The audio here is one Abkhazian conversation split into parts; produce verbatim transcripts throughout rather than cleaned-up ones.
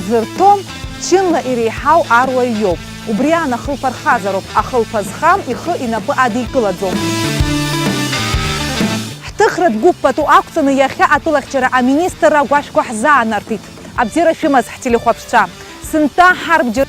Зырҭом, чынла иреиҳау аруаҩ иоуп. Убри аан ахылԥа рхазароуп, ахылԥа зхам ихы инапы адикылаӡом. Ҳҭыхратә гәыԥ пату ақәҵаны иахьа атәылахьчара аминистрра агәашәқәа ҳзаанарҭит. Абзиара шәымаз ҳтелехәаԥшцәа. Сынтәа ҳарбџьар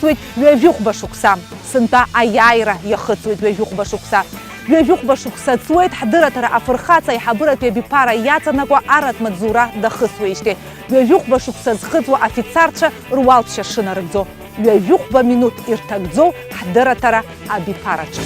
Цуеит ҩажәихәба шықәса, сынтәа аиааира иахыҵуеит ҩажәихәба шықәса. Ҩажәихәба шықәса цуеит ҳдырраҭара афырхаҵа аиҳабыратәи абиԥара иаҵанакуа арратә маҵзура дахысуеижьҭеи. Ҩажәихәба шықәса зхыҵуа афицарцәа руалԥшьа шынарыгӡо. Ҩажәихәба минуҭ ирҭагӡоу ҳдырраҭара абиԥараҿы.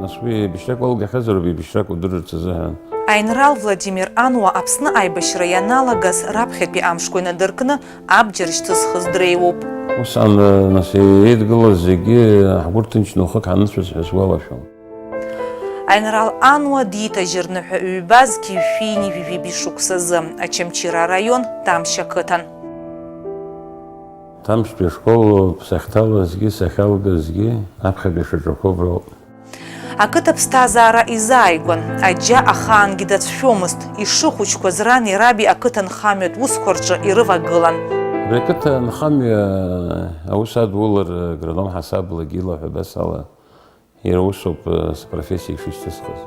Нас уи еибашьрак уалгахьазароуп, еибашьрак удырырц азыҳәан. Аинрал Владимир Ануа Аԥсны аибашьра ианалагаз раԥхьатәи амшқәа инадыркны абџьар шьҭызхыз дреиуоуп. Усҟан, нас, еидгылаз зегьы ҳгәы рҭынчны уахык ҳаныцәаз ҳәа сгәалашәом. Аинрал Ануа диҭажьырны ҳәа ҩба зқьи жәшәи ҩынҩажәи жәибжь шықәсазы Очамчыра араион Тамшь ақыҭан. Тамшьтәи ашкол сахьҭалазгьы, сахьалгазгьы аԥхьатәи шаҿақәоу уброуп. Ақыҭа ԥсҭазаара изааигәан, аџьа ахаангьы дацәшәомызт, ишыхәыҷқәаз рани раби ақыҭа нхамҩатә усқәа рҿы ирывагылан. Абри ақыҭа нхамҩа аус адулара агроном ҳасаблагьы илаҳәа абас ала, иара усоуп, э, спрофессиа ишышьҭысхыз.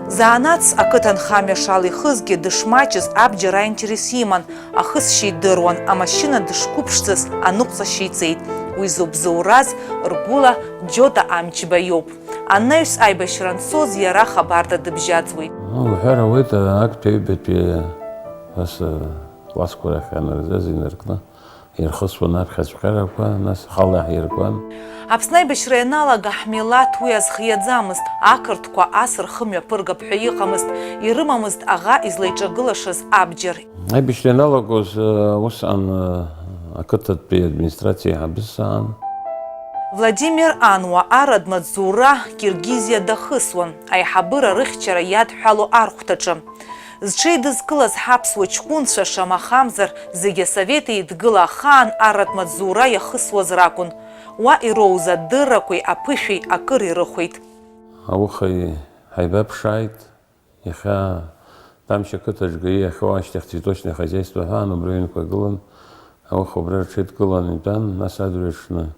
Заанаҵ ақыҭа нхамҩа шалихызгьы дышмаҷыз абџьар аинтерес иман, ахысшьа идыруан, амашьына дышқәыԥшӡаз аныҟәцашьа иҵеит. Уи зубзоураз ргәыла Џьота Амҷба иоуп. Анаҩс аибашьра анцоз иара хабарда дыбжьаӡуеит. Ну, уҳәар ауеит, актәи аҩбатәи ас, э, классқәа рахь анырзаз инаркны ирхысуан аԥхьа ацәҟьарақәа, нас ахала иаҳиркуан. Аԥсны аибашьра ианалага ҳмилаҭ уи азхиаӡамызт, ақырҭқәа ас рхы мҩаԥыргап ҳәа иҟамызт, ирымамызт аӷа излеиҿагылашаз абџьар. Аибашьра ианалагоз, э, усҟан, э, ақыҭатәи администрациа аиҳабыс саан. Владимир Ануа арратә маҵзура Киргизиа дахысуан, аиҳабыра рыхьчара иадҳәало архәҭаҿы. Зҽеидызкылаз ҳаԥсуа ҷкәынцәа, шамахамзар, зегьы Асовет Еидгыла ахаан арратә маҵзура иахысуаз ракәын. Уа ироуз адыррақәеи аԥышәеи акыр ирыхәеит. Ауха ҳаибаԥшааит. Иахьа Тамшь ақыҭаҿ гаи иахьоу ашьҭахь цветочное хозяйство ҳәа убра аҩнқәа гылан, ауха убра рҽеидкыланы итәан, нас адырҩаҽны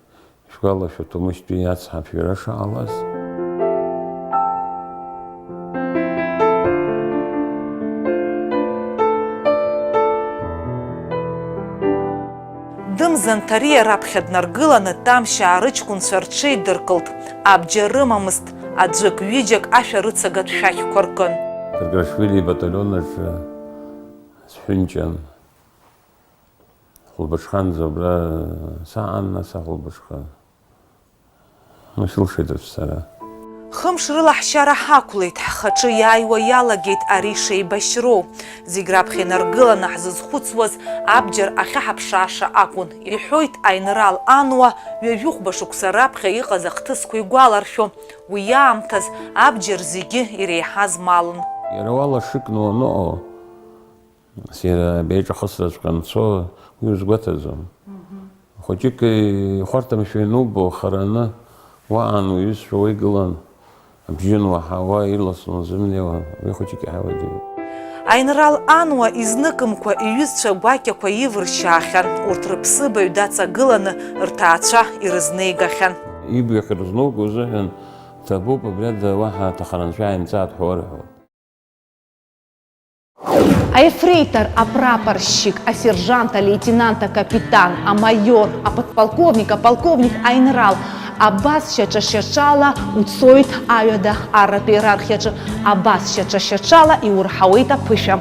ишәгәалашәо Ҭамышьтәи ацҳа аԥжәара шаҟалаз. Дымза Нҭариа раԥхьа днаргыланы Тамшьаа рыҷкәынцәа рҽеидыркылт, абџьар рымамызт, аӡәык-ҩыџьак ашәарыцагатә шәақьқәа ркын. Гаргашвили ибаталион аҿы сҳәынҷан. Хәылбыҽханӡа абра саан, нас ахәылбыҽха. Ус илшеит аҿцара. Хымш рыла ҳшьара ҳақәлеит, ҳхаҿы иааиуа иалагеит ари шеибашьроу. Зегь раԥхьа инаргыланы ҳзызхәыцуаз абџьар ахьаҳаԥшааша акәын, иҳәоит аинрал Ануа, ҩажәихәба шықәса раԥхьа иҟаз ахҭысқәа игәаларшәо, уи аамҭаз абџьар зегьы иреиҳаз малын. Иара уала шыкны уаныҟоу, Сара беиҿахысраҵәҟьа анцо, уи узгәаҭаӡом. Мгм. Хәыҷык ихәарҭамшәа ианубо, хараны уаан уҩызцәа уа игылан, абжьы ануаҳауа, ирласны узымнеиуа, уи хәыҷык иаҳа уадаҩуп. Аинрал Ануа изныкымкәа иҩызцәа гәакьақәа ивыршьаахьан, урҭ рыԥсыбаҩ даҵагыланы рҭаацәа ирызнеигахьан. Ибаҩхьа рызнуго узыҳәан ҭабуп, абри ада уаҳа аҭахара анцәа иааимҵааит ҳәа уарҳәоит. Аефрейтор, апрапорщик, асержант, алеитенант, акапитан, амаиор, аподполковник, аполковник, аинрал, абас шьаҿа-шьаҿала уцоит аҩада арратә иерархиаҿы, абас шьаҿа-шьаҿала иурҳауеит аԥышәа.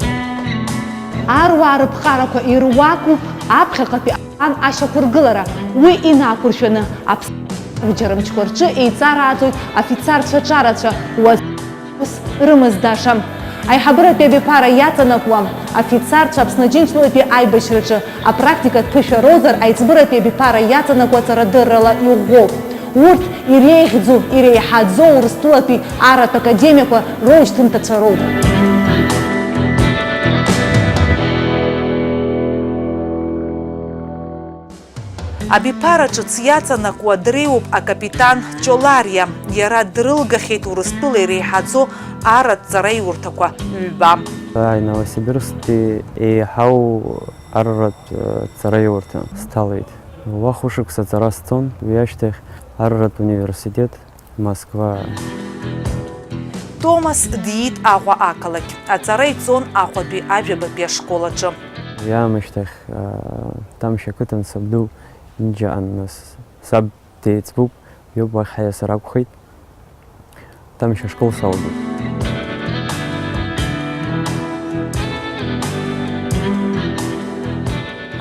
Аруаа рыԥҟарақәа ируакуп аԥхьаҟатәи аан ашьақәыргылара, уи инақәыршәаны аԥсабжьарымчқәа рҿы еиҵарааӡоит афицарцәа ҿарацәа, уаз Ус рымаздаша. Аиҳабыратәи абиԥара иаҵанакуа Афицарцәа Аԥсны Аџьынџьтәылатәи аибашьраҿы апрактикатә ԥышәа роуазар, аиҵбыратәи абиԥара иаҵанакуа аҵарадыррала иӷәӷәоуп. Урҭ иреиӷьӡоу, иреиҳаӡоу Урыстәылатәи арратә академиақәа роушьҭымҭацәа роуп. Абиԥара ҿыц иаҵанакуа дреиуоуп акапитан Ҷолариа. Иара дрылгахьеит Урыстәыла иреиҳаӡоу арратә ҵараиурҭақәа ҩба. Ааи, Новосибирсктәи еиҳау арратә, э, ҵараиурҭа сҭалеит. Уа хәышықәса ҵара сҵон, уи ашьҭахь арратә университет Москва. Томас диит Аҟәа ақалақь. Аҵара иҵон Аҟәатәи ажәабатәи ашкол аҿы. Уи аамышьҭахь, аа, Тамшь ақыҭан сабду Инџьаан, нас саб деиҵбуп, иоуп уахь ҳаиасыр акәхеит. Тамшь ашкол салгеит.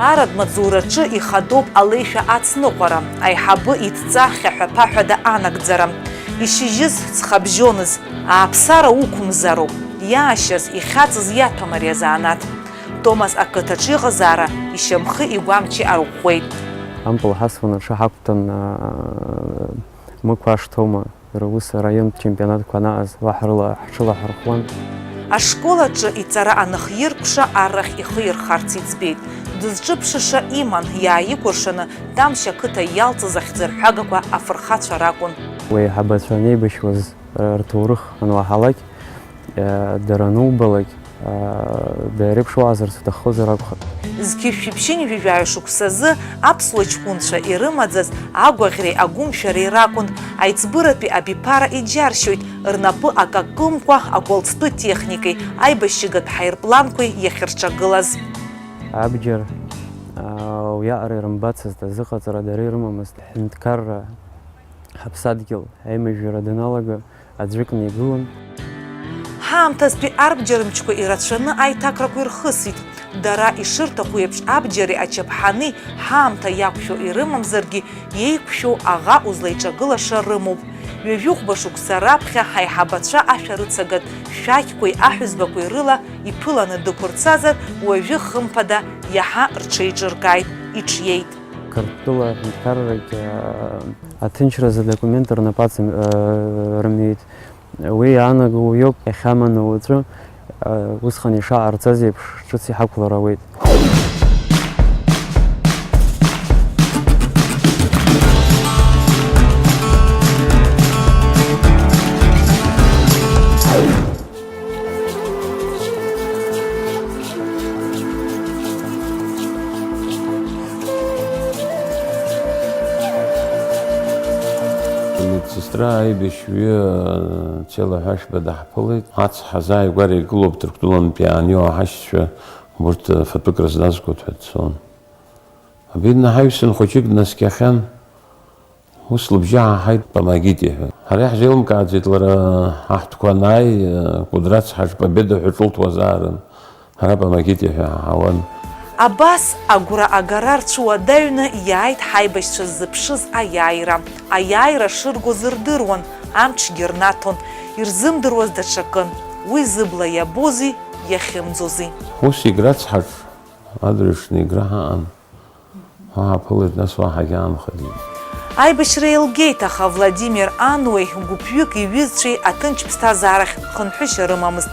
Арратә маҵзураҿы ихадоуп алеишәа ацныҟәара, аиҳабы идҵа хьаҳәа-ԥаҳәада анагӡара. Ишьыжьыз ҵхабжьоныз, ааԥсара уқәымзароуп, иаашьаз, ихьаҵыз иаҭәам ари азанааҭ. Томас ақыҭаҿы иҟазаара ишьамхы игәамчи арӷәӷәеит. Ампыл ҳасуан аҽы ҳақәтәан, аа, Мықә Ашҭома. Иара ус араионтә чемпионатқәа анаҟаз уа ҳрыла-, ҳҽылаҳархәуан. Ашкол аҿы иҵара анахиркәша, аррахь ихы ирхарц иӡбеит. Дызҿыԥшыша иман, иааикәыршаны Тамшь ақыҭа иалҵыз ахьӡырҳәагақәа афырхацәа ракәын. Уеиҳабацәа анеибашьуаз, р-, рҭоурых ануаҳалак, э, дара анубалак, аа, дааирԥшуазарц уҭаххозар акәхап. Зқьи жәшәи ԥшьынҩажәи жәаҩа шықәсазы аԥсуа ҷкәынцәа ирымаӡаз агәаӷьреи агәымшәареи ракәын, аиҵбыратәи абиԥара иџьаршьоит, рнапы акакымкәа акәалӡтәы техникеи аибашьыгатә ҳаирпланқәеи иахьырҿагылаз. Абџьар, аа, уиаҟара ирымбацызт, азыҟаҵара дара ирымамызт, ҳҳәынҭқарра, ҳаԥсадгьыл аимыжәжәара даналага, аӡәыкны игылан. Ҳаамҭазтәи арбџьармчқәа ирацәаны аиҭакрақәа ирхысит. Дара ишырҭаху еиԥш абџьари ачаԥҳани ҳаамҭа иақәшәо ирымамзаргьы, еиқәшәоу аӷа узлеиҿагылаша рымоуп. Ҩажәихәба шықәса раԥхьа ҳаиҳабацәа ашәарыцагатә шәақьқәеи аҳәызбақәеи рыла иԥыланы дықәырцазар, уажәы хымԥада иаҳа рҽеиҿыркааит, иҿиеит. Қырҭтәыла аҳәынҭқаррагь, аа, аҭынчразы адокумент рнапаҵ, аа, рымҩит. Уи иаанаго уиоуп, иахьа аманы уаҵәы, аа, усҟан ишаҟарҵаз еиԥш, ҿыц иҳақәлар ауеит. Медсестра аибашьҩы, э, Цела Ҳәашба даҳԥылеит. Ацҳа азааигәара игылоуп Ҭырқәтәылантәи иаанеиуа ҳашьцәа, урҭ, э, фатәык рызназгоит ҳәа дцон. Обидно, ҳаҩсан хәыҷык днаскьахьан. Ус лыбжьы ҳаҳаит, помогите ҳәа. Ҳара иаҳзеилымкааӡеит лара аҳҭқәа анааи, Кәыдрац Ҳаџь Победа ҳәа ҿылҭуазаарын. Ҳара помогите ҳәа ҳаҳауан. Абас агәра агара рцәуадаҩны иааит ҳаибашьцәа ззыԥшыз аиааира. Аиааира шыргоз рдыруан, амчгьы рнаҭон, ирзымдыруаз даҽакын. Уи зыбла иабози иахьымӡози. Ус Еграцҳаҿ адырҩаҽны Егра ҳаҟан. Ҳа ҳаԥылеит, нас уаҳагьы аанхеит. Аибашьра еилгеит, аха Владимир Ануеи гәыԥҩык иҩызцәеи аҭынч ԥсҭазаарахь хынҳәышьа рымамызт.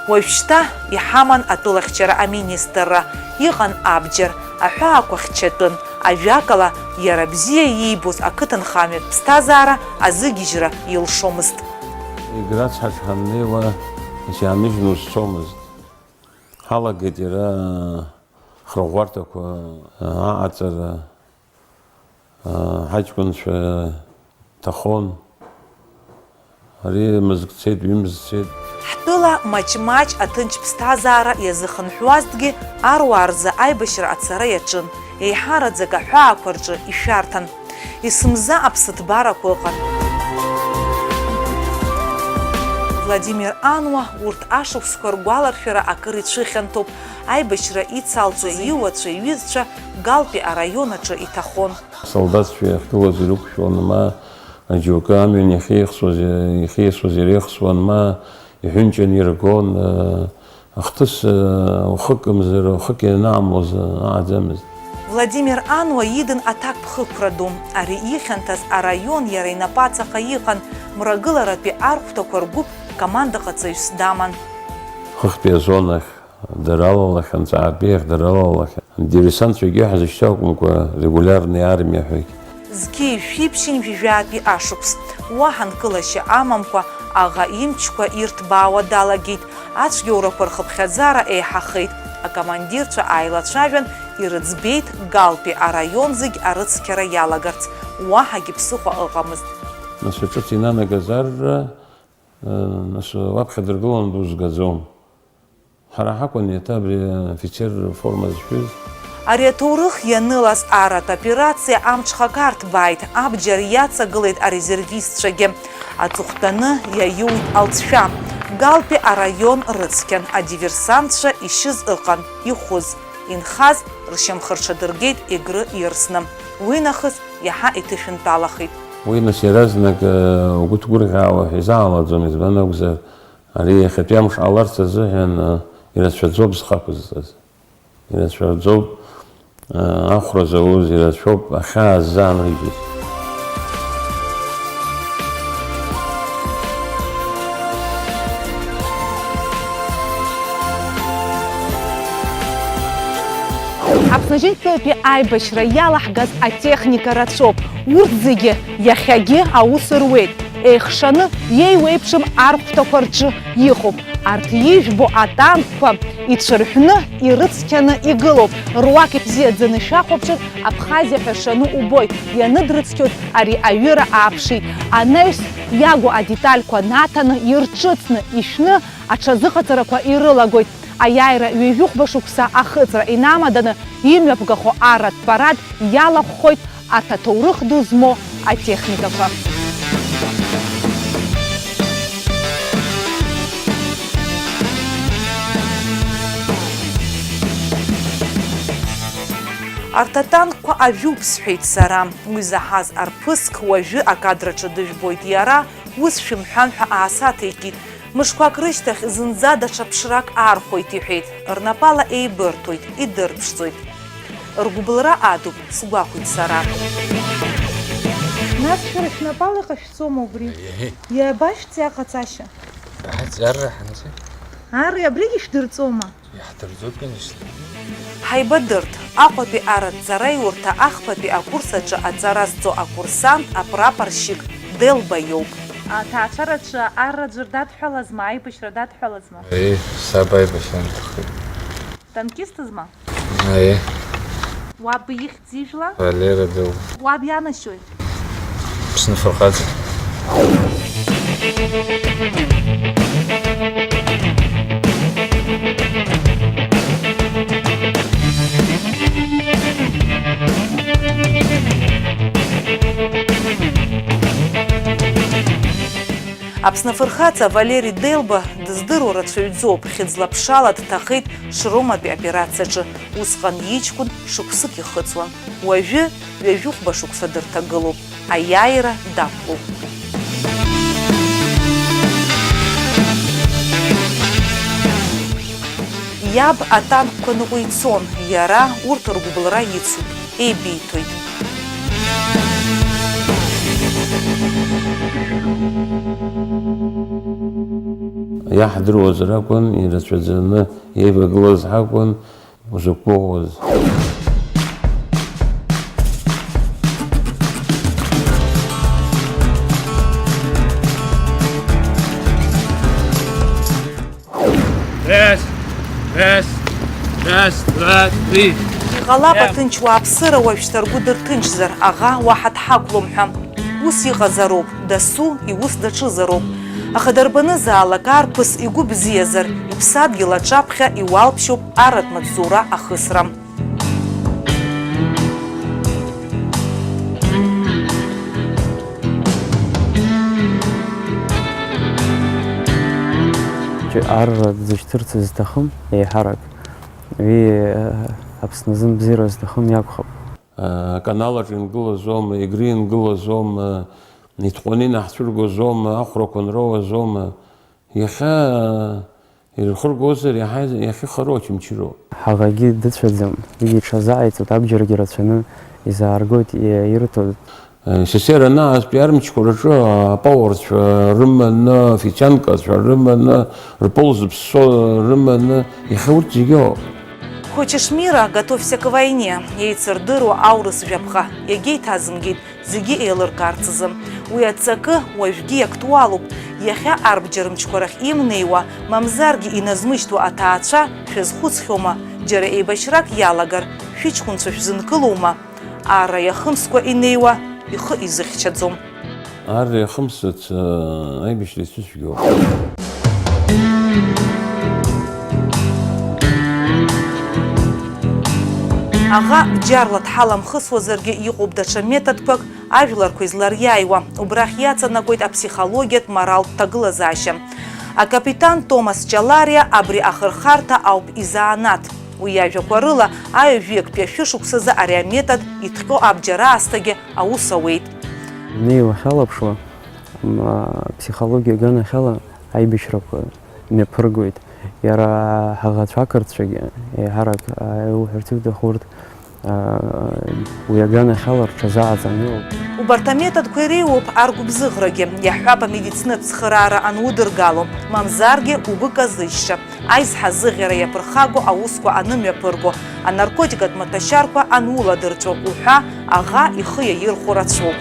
Уажәшьҭа иҳаман атәылахьчара аминистрра, иҟан абџьар, аҳәаақәа хьчатәын, ажәакала, иара бзиа иибоз ақыҭанхамҩатә ԥсҭазаара азыгьежьра илшомызт. Еграцҳаҿ ҳаннеиуа, исиааныжьны узцомызт. Ҳалагеит иара хырӷәӷәарҭақәа аҟаҵара, ҳаҷкәынцәа ҭахон. Ари мызк цеит, ҩымз цеит. Ҳтәыла маҷ-маҷ аҭынч ԥсҭазаара иазыхынҳәуазҭгьы, аруаа рзы аибашьра ацара иаҿын, еиҳараӡак аҳәаақәа рҿы ишәарҭан. Есымза аԥсыҭбарақәа ыҟан. Владимир Ануа урҭ ашықәсқәа ргәаларшәара акыр ицәыхьанҭоуп, аибашьра ицалҵо иуацәа, иҩызцәа Галтәи араион аҿы иҭахон. Асолдаҭцәа иахьгылаз ирықәшәон, ма џьоукы амҩан иахьеихсуаз, иахьеисуаз иреихсуан, ма иҳәынҷан иргон, Ахҭыс, э, ухыкымзар, ухык ианаамуаз, э, ааӡамызт. Владимир Ануа идын аҭакԥхықәра ду. Ари ихьанҭаз араион иара инапаҵаҟа иҟан, мрагыларатәи архәҭақәа ргәыԥ командаҟаҵаҩс даман. Хыхьтәи азонахь дара алалахьан, ҵаатәиахь дара алалахьан. Адиверсантцәагьы ҳзышьҭоу акәымкәа, регулиарный армиа ҳәагь. Зқьи жәшәи ԥшьынҩажәи жәаатәи ашықәс, уаҳа нкылашьа амамкәа, аӷа имчқәа ирҭбаауа далагеит, ацәгьоурақәа рхыԥхьаӡара еиҳахеит, акомандирцәа ааилацәажәан, ирыӡбеит Галтәи араион зегь арыцқьара иалагарц, уаҳагьы ԥсыхәа ыҟамызт. Нас уҿыц инанагаз арра, э, нас уаԥхьа дыргыланы дузгаӡом. Ҳара ҳакәын еиҭа абри афицер рформа зшәыз. Ари аҭоурых ианылаз арратә операциа амҽхак арҭбааит, абџьар иаҵагылеит арезервистцәагьы. Аҵыхәтәаны иаиуит алҵшәа. Галтәи араион рыцқьан адиверсантцәа ишьыз ыҟан, ихәыз, инхаз ршьамхы рҽадыргеит Егры ирсны. Уи нахыс иаҳа иҭышәынтәалахеит. Уи нас иаразнак, э, угәы ҭгәырӷьаауа ҳәа изаалаӡом, избан акәзар, ари иахьатәи амш ҟаларц азыҳәан, э, ирацәаӡоуп зхы ақәызҵаз. Ирацәаӡоуп, э, ахәра зауз, ирацәоуп ахьаа ззаанрыжьыз. Аԥсны Аџьынџьтәылатәи аибашьра иалаҳгаз атехника рацәоуп. Урҭ зегьы иахьагьы аус руеит. Еихшаны иеиуеиԥшым архәҭақәа рҿы иҟоуп. Арҭ ижәбо атанкқәа ицәырҳәны, ирыцқьаны игылоуп. Руак ибзиаӡаны шәахәаԥшыр, Абхазиа ҳәа шану убоит. Ианыдрыцқьоз ари аҩыра ааԥшит. Анаҩс иагу адетальқәа наҭаны, ирҿыцны, ишәны, аҽазыҟаҵарақәа ирылагоит. Аиааира ҩажәихәба шықәса ахыҵра инамаданы имҩаԥгахо арратә парад иалахәхоит арҭ аҭоурых ду змоу атехникақәа. Арҭ атанкқәа ажәуп, сҳәеит сара. Уи заҳаз арԥыск уажәы акадраҿы дыжәбоит иара, ус шәымҳәан ҳәа аасаҭеикит. Мышқәак рышьҭахь зынӡа даҽа ԥшрак аархәоит, иҳәеит. Рнапала еибырҭоит, идырԥшӡоит. Ргәыбылра адуп, сгәахәит сара. Нас шәара шәнапала иҟашәҵома убри? Еҳе. Иабашәҵеи аҟаҵашьа? Аҳ, ҵарра ҳанцәа. Ари абригьы шәдырҵома? Иаҳдырӡоит, конечно. Ҳаибадырт, Аҟәатәи арраҭҵараиурҭа ахԥатәи акурс аҿы аҵара зҵо акурсант, апрапорщик Делба иоуп. Аҭаацәараҿы арра ӡәыр дадҳәалазма, аибашьра дадҳәалазма? Еи, саб аибашьра нҭахеит. Танкистызма? Аиеи. Уаб ихьӡ ижәла? Валера Делба. Уаб ианашьои? Аԥсны афырхаҵа. Аԥсны афырхаҵа Валери Делба дыздыруа рацәаҩӡоуп, хьыӡла ԥшала дҭахеит Шроматәи аоперациаҿы, усҟан иҷкәын шықәсык ихыҵуан. Уажәы ҩажәихәба шықәса дырҭагылоуп, аиааира дақәлоуп. Иаб атанкқәа ныҟәицон, иара урҭ ргәыбылра ицуп, еибиҭоит. Иаҳдыруазар акәын, ирацәаӡаны еивагылаз ҳакәын. Узықәгәыӷуаз. Раз, раз, раз, два, три. Иҟалап, иа, аҭынч уааԥсыра уажәшьҭа ргәы дырҭынчзар, аӷа уаҳа дҳақәлом ҳәа. Ус иҟазароуп, дасу иус даҿызароуп. Аха дарбанызаалак арԥыс игәы бзиазар, иԥсадгьыл аҿаԥхьа иуалԥшьоуп арратә маҵзура ахысра. Арра дзышьҭырц зҭахым еиҳарак. Уи, э, Аԥсны азын бзиара зҭахым иакәхап. Аканалаҿ ингылазоума, Егры ингылазоума, итҟәаны инаҳцәыргозоума, ахәрақәа нроуазоума? Иахьа Ирхыргозар, иаҳа иахьыхароу Очамчыроуп. Ҳаӷагьы дыцәаӡам, уигьы иҽазааиҵоит, абџьаргьы рацәаны изааргоит, иа-, ирҭоит. Сесер анаатәи армчқәа рҿы апауарцәа рыманы, афицианкацәа рыманы, рпол зыԥссо рыманы, иахьа урҭ зегьы ыҟоуп. Хочешь мира, готовься к войне, еицырдыруа аурыс жәаԥҟа, иагьеиҭазымгеит, зегьы еилыркаарц азы. Уи аҵакы уажәгьы иактуалуп, иахьа арбџьармчқәа рахь имнеиуа, мамзаргьы иназмышьҭуа аҭаацәа шәазхәыцхьоума, џьара еибашьрак иалагар, шәыҷкәынцәа шәзынкылоума? Арра иахымскәа инеиуа ихы изыхьчаӡом. Арра иахымсыц аибашьра ицәыцәгьоуп. Аӷа бџьарла дҳаламхысуазаргьы иҟоуп даҽа методқәак, ажәларқәа излариааиуа, убрахь иаҵанакуеит аԥсихологиатә моралтә ҭагылазаашьа. Акапитан Томас Ҷалариа абри ахырхарҭа ауп изаанаҭ. Уи иажәақәа рыла, аҩажәи актәи ашәышықәсазы ари аметод иҭҟьо абџьар аасҭагьы аус ауеит. Дунеи уахьалаԥшуа, м, аԥсихологиа аганахьала аибашьрақәа мҩаԥыргоит. Иара ҳаӷацәа ақырҭцәагьы еиҳарак, а, иуҳәарц иуҭаху урҭ, а, уи аганахьала рҽазааӡаны иҟоуп. Убарҭ аметодқәа иреиуоуп аргәыбзыӷрагьы, иаҳҳәап, амедицинатә цхыраара анудыргало, мамзаргьы угәы казыжьша, аизҳа зыӷьара иаԥырхаго аусқәа анымҩаԥырго, анаркотикатә маҭәашьарқәа ануладырҵәо уҳәа, аӷа ихы иаирхәо рацәоуп.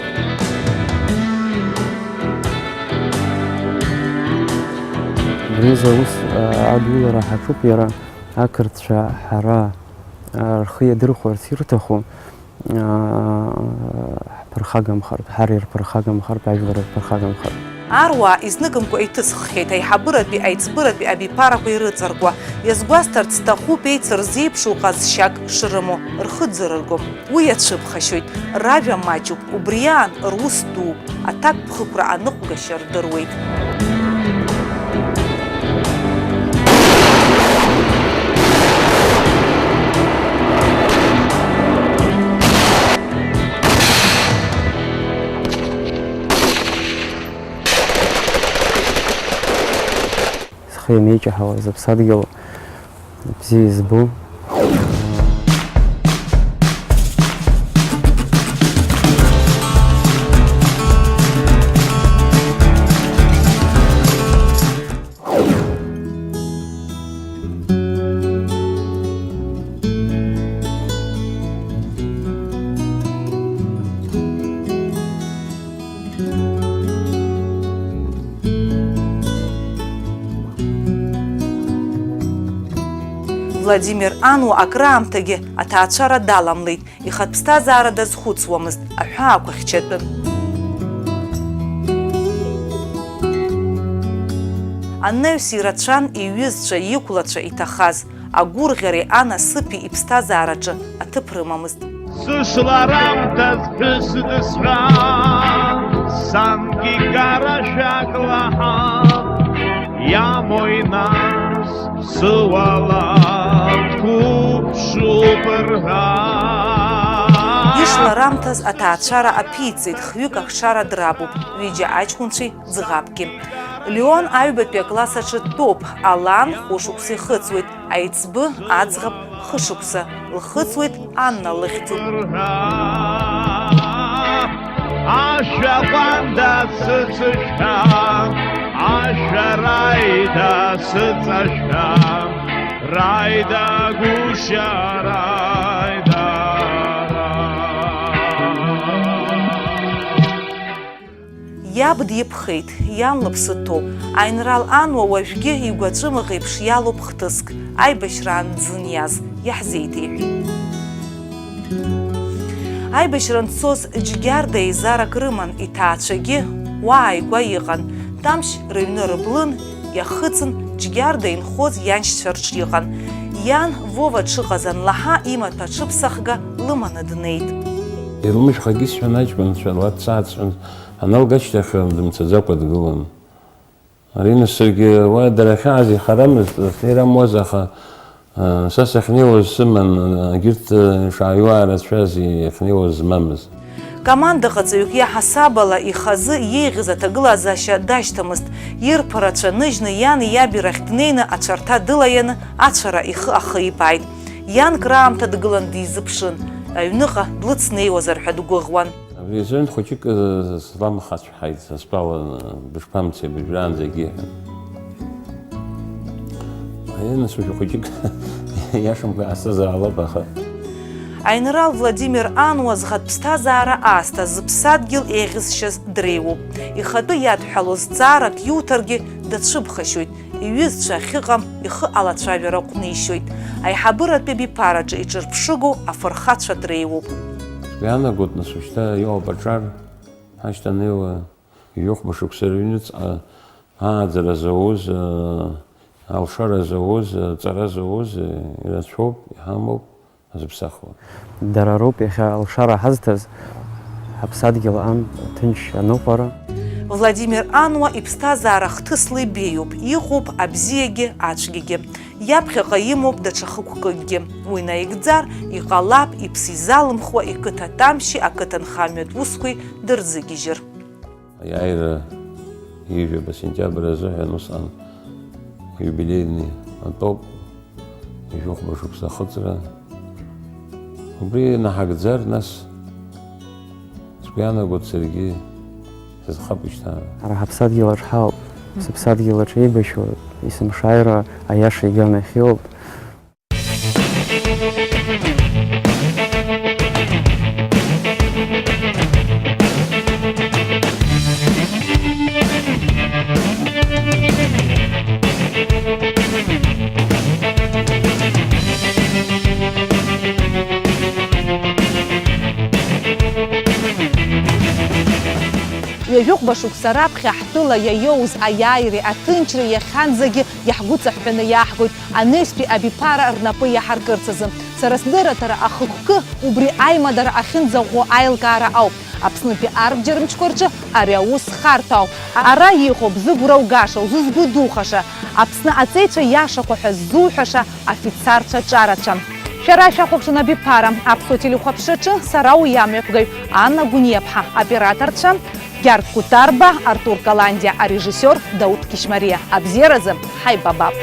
Абри азы аус, а, адулара ҳаҿуп, иара ақырҭцәа ҳара, а, рхы иадырхәарц ирҭаху, аа, ҳԥырхагамхартә, ҳар ирԥырхагамхартә, ажәлар ирԥырхагамхартә. Аруаа изныкымкәа иҭысххьеит аиҳабыратәи аиҵбыратәи абиԥарақәа ирыҵаркуа. Иазгәасҭарц сҭахуп еицырзеиԥшу ҟазшьак шрымоу, рхы ӡырырго. Уи иацәыԥхашьоит, ражәа маҷуп, убри аан рус дууп, аҭакԥхықәра аныҟәгашьа рдыруеит. Схы ианеиҷаҳауаз аԥсадгьыл бзиа избо. Владимир Ануа акраамҭагьы аҭаацәара даламлеит, ихатә ԥсҭазаара дазхәыцуамызт, аҳәаақәа хьчатәын. Анаҩс ирацәан иҩызцәа, иқәлацәа иҭахаз, агәырӷьареи анасыԥи иԥсҭазаараҿы аҭыԥ рымамызт. Сышларамҭаз ԥҳәыс дысҳәан, сангьы гарашәак лаҳан, иамои нас, сыуала дқәыԥшуп рҳәан. Ишларамҭаз аҭаацәара аԥиҵеит, хҩык ахшара драбуп, ҩыџьа аҷкәынцәеи ӡӷабки. Леон аҩбатәи акласс аҿы дтәоуп, Алан хәышықәса ихыҵуеит, Аиҵбы аӡӷаб хышықәса лхыҵуеит Анна лыхьӡуп. Ашәа ҟәанда сыцышәа, ашәа раида сыҵашәа, раида гәышьа, раида. Иаб диԥхеит, иан лыԥсы ҭоуп. Аинрал Ануа уажәгьы игәаҵәымӷ еиԥш иалоуп хҭыск, аибашьраан дзыниаз иаҳзеиҭеиҳәеит. Аибашьра анцоз Џьгьарда еизарак рыман, иҭаацәагьы уа ааигәа иҟан. Тамшь рыҩны рыблын, иахыҵын, Џьгьарда инхоз ианшьцәа рҿы иҟан. Иан Вова дшыҟаз анлаҳа, имаҭәа аҽыԥсахга лыманы днеит. Илмышәхагьы сҳәан аҷкәынцәа, ла дсаацәан. Аналга ашьҭахь дымцаӡакәа дгылан. Арина саргьы уа дара ахьааз ихарамызт, ахьирамуаз, аха, а, са сахьнеиуаз сыман, а, егьырҭ, а, шааҩуаа рацәази ахьнеиуаз змамыз. Командаҟаҵаҩык иаҳасаб ала ихазы иеиӷьыз аҭагылазаашьа дашьҭамызт. Ирԥарацәа ныжьны иани иаби рахь днеины ацәарҭа дылаианы ацәара ихы ахеибааит. Иан краамҭа дгылан дизыԥшын, аҩныҟа длыцнеиуазар ҳәа дгәыӷуан. Абри азоин хәыҷык, э, сламхацәҳаит, са стәала, э, бышԥамцеи абыржәраанӡагьы ҳәа. Аиа, нас уажәы хәыҷык иашамкәа иаасзаалап, аха. Аинрал Владимир Ануа зхатә ԥсҭазаара аасҭа зыԥсадгьыл еиӷьызшьаз дреиуоуп. Ихатәы иадҳәалоу зҵаарак иуҭаргьы дацәыԥхашьоит. Иҩызцәа ахьыҟам ихы алацәажәара ҟәнишьоит. Аиҳабыратәи абиԥараҿы иҿырԥшыгоу афырхацәа дреиуоуп. Сгәы иаанагоит, нас, уажәшьҭа иҟоуп аҿар, ҳашьҭанеиуа, ҩажәихәба шықәса рыҩныҵҟа ааӡара зауз, алшара зауз, аҵара зауз ирацәоуп, иҳамоуп. Зыԥсахуа. Дара роуп иахьа алшара ҳазҭаз, ҳаԥсадгьыл ан ҭынч аныҟәара. Владимир Ануа иԥсҭазаара хҭысла ибеиоуп, иҟоуп абзиагьы ацәгьагьы. Иаԥхьаҟа имоуп даҽа хықәкыкгьы. Уи наигӡар, иҟалап, иԥсы изалымхуа, иқыҭа Тамшьи ақыҭанхамҩатә усқәеи дырзыгьежьыр. Аиааира ҩажәаба сентиабр азыҳәан усҟан иубилеини атәоуп, ҩажәихәба шықәса ахыҵра. Убри наҳагӡар, нас, сгәы иаанагоит, саргьы сызхап шьҭа. Ара ҳаԥсадгьыл аҿы ҳауп, сыԥсадгьыл аҿы еибашьуа, есымшааира аиаша иганы иахьыҟоуп. Ҩажәихәба шықәса раԥхьа ҳтәыла иаиоуз аиааиреи аҭынчреи иахьанӡагьы иаҳгәыҵаҳәҳәаны иааҳгоит, анаҩстәи абиԥара рнапы иаҳаркырц азы. Сара сдырраҭара ахықәкы убри аимадара ахьынӡаӷәӷәо аилкаара ауп. Аԥснытәи арбџьармчқәа рҿы ари аус харҭәаауп. Ара иҟоуп зыгәра угашоу, зызгәдухаша, Аԥсны аҵеицәа иашақәа ҳәа ззуҳәаша афицарцәа ҿарацәа. Шәара шәахәаԥшын абиԥара, аԥсуа телехәаԥшраҿы сара уи амҩаԥгаҩ Анна Гәыниаԥҳа, аоператорцәа Гьаргь Кутарба, Артур Каландиа, арежиссиор Дауҭ Кьышьмариа. Абзиаразы ҳаибабап!